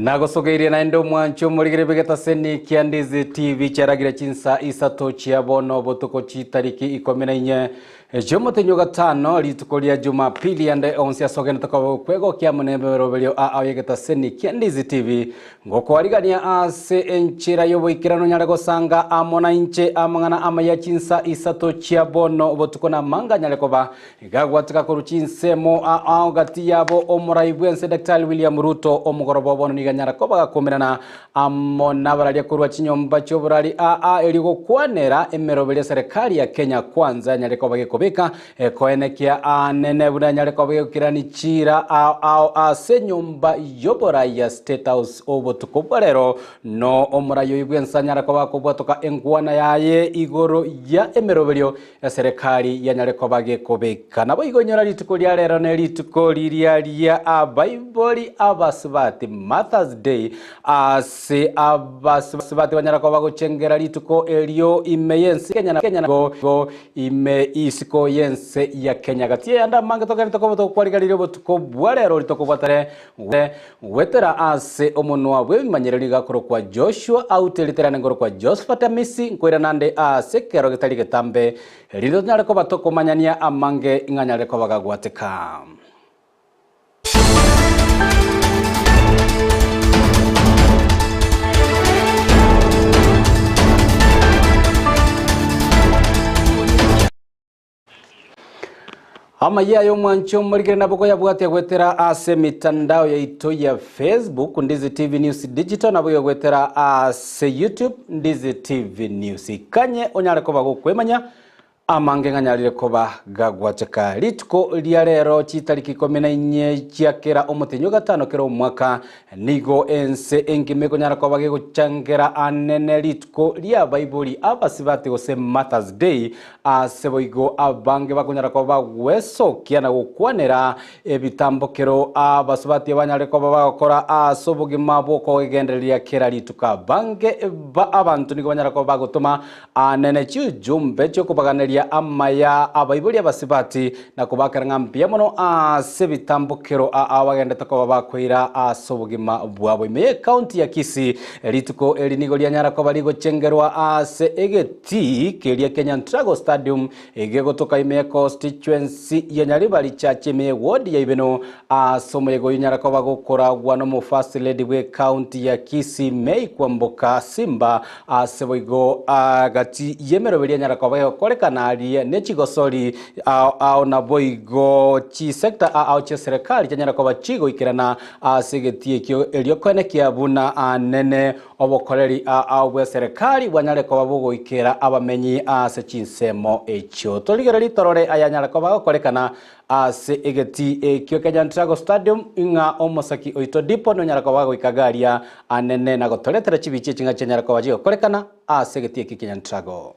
Nagosogeirie naende omwanchi omorigere bw'egetaseni kia Ndizi TV chiaragire chinsa isato chia bono botuko chitariki ikomi na inye chi'omotenyi o gatano rituko ria Jumapili ande onsi ase ogenete koba okwegokia amo nemeroberio ao y'egetaseni kia Ndizi TV ngokoarigania ase enchera y'oboikeranu onyare gosanga amo nainche amang'ana amaya chinsa isato chia bono botuko na amanga anyare koba Gagwateka korwa chinsemo ao gati yabo omorai bw'ense Daktari William Ruto omogoroba o bono nigo anyara koba gakomerana amo nabararia korwa chinyomba chi'oborari aa erio gokwanera emeroberi y'eserekari ya Kenya Kwanza yanyare koba gekobeka ekoenekia aanene buna yanyare koba gegokirani chiira ao ao ase enyomba y'oborai ya State House obotuko bwa rero no omorai oyio bw'ense anyara koba akobwatoka enkwana yaye igoro ya emeroberio Eserekari yanyare koba gekobeka. Naboigo inyora rituko ria rero ne rituko riria ria abaibori abasubati, Mother's Day, ase abasubati banyara koba gochengera rituko erio ime y'ense Kenya na Kenya go ime isiko y'ense ya Kenya. Gati y'ayande amange togenderete koba tokwarigereria obotuko bwa rero ritokobwatare Goetera ase omonwa bw'ebimanyererio iga akorokwa Joshua aute riterane nkorokwa Josephat Amisi, nkoirana nde ase ekero getari getambe, erinde tonyare koba tokomanyania amange ng'a anyare koba gagwateka. Amayia ay'omwanchi omorikire nabo koyabwatia goetera ase emitandao yaito ya Facebook Ndizi TV News Digital nabo igo goetera ase YouTube Ndizi TV News. Kanye onyare koba gokwemanya amange ng'anyarire koba gagwacheka. Rituko ria rero chitariki ikomi na inye chia kera omotenyi o gatano kera omwaka Nigo ense engima ekonyara koba gegochangera anene rituko ri'abaibori abasibati gose Martyrs Day, ase boigo abange bakonyara koba bagwesokia na gokwanera ebitambokero abasubati banyare koba bagokora ase obogima bw'okogendereria kera rituko. Abange ba abanto nigo banyara koba bagotoma anene chiujumbe chi'okobaganeria amaya abaibori abasibati na kobakera ng'a mbuya mono ase ebitambokero aa bagendete koba bakoira ase obogima bwabo. Ime y'ecounty ya Kisii, rituko eri nigo rianyara koba rigochengerwa ase egetii keria kia Nyantrago Stadium egegotoka ime y'econstituency ya Nyaribari Church ime y'eward ya Ibeno ase omoyega oyio onyara koba gokoragwa nomo First Lady bw'ecounty ya Kisii May Kwamboka Simba Ase boigo gati y'emeroberi enyara koba egokorekana aria ne chigosori ao ao naboigo chisector ao chi'eserekari chianyara koba chigoikerana ase egetii ekio erio koenekia buna anene obokoreri ao bw'eserekari bwanyare koba bogoikera abamenyi ase chinsemo echio. Torigererie torore ayanyare koba agokorekana Ase egetii ekio kia Nyantrago Stadium ng'a omosaki oito Dipo nonyara koba goika garia anene na gotoretera chibichi echi ng'a chianyara koba chigokorekana ase egetii ekio kia Nyantrago.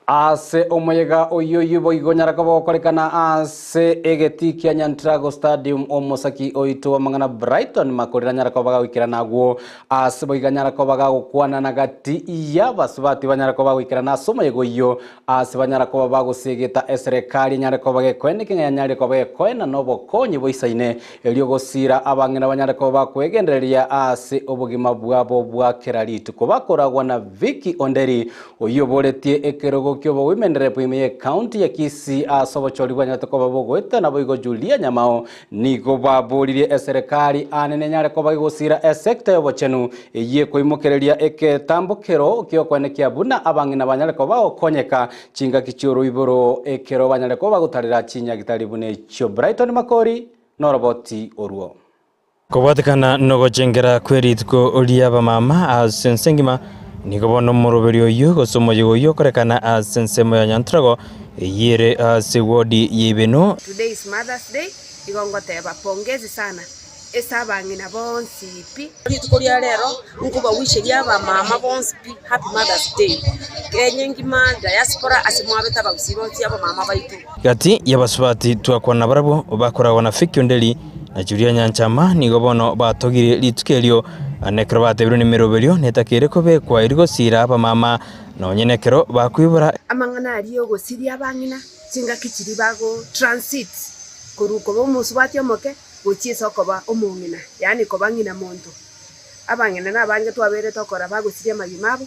Ase omoyega oyio oyio boigo onyare koba ogokorekana ase egetii kia Nyantrago Stadium omosaki oito bw'amang'ana Brighton Makorere anyare koba gagoikerana agwo ase boigo anyare koba gagokwanana gati y'abasubati banyare koba bagoikerana ase omoyega oyio ase banyara koba bagosegeta eserekari enyare koba gekoeneke ng'a yanyarire koba gekoena nobokonyi boisaine Erio gosiira abang'ina banyare koba bakwegendereria ase obogima bwabo bwa kera rituko. Bakoragwa na Vicky Onderi, oyio oboretie ekerogo ki'obo. Women Rep ime ye county ya Kisii ase obochori bwanyarete koba bogoeta naboigo Julia Nyamao nigo baboririe eserekari aane nenyare koba egosira esecta y'obochenu eyio ekoimokereria egetambokero gi'okoenekia buna abang'ina banyare koba bagokonyeka chingaki chi'oroiboro ekero banyare koba bagotarera chinyagitari buna echio. Brighton Makori noroboti orwo. Kobwatekana nogochengera kwe rituko ri'abamama ase ense engima, nigo bono omoroberi oyio gose omoyega oyio okorekana ase ensemo ya Nyantrago eyio ere ase wodi ya Ibeno. Today is Mother's Day, igo ngoteba pongezi sana ase abang'ina bonsi pi. Rituko ria rero nkobawisheria abamama bonsi pi happy Mother's Day. Kenya engima, diaspora ase mwabete abagusii bonsi abamama baito. Gati y'abasubati twakwana nabarabwo bakoragwa na Fiki Onderi na Julia Nyanchama nigo bono batogirie rituko erio, na ekero batebirwe nemeroberio netakeire kobekwa erio gosiira abamama nonye nekero bakoibora. Amang'ana aria ogosiria abang'ina chingaki chiria bago transit korwa koba omosubati omoke gochia ase okoba omong'ina, yaani koba ng'ina monto. Abang'ina nabange twabeire tokora bagosiria amagima abo.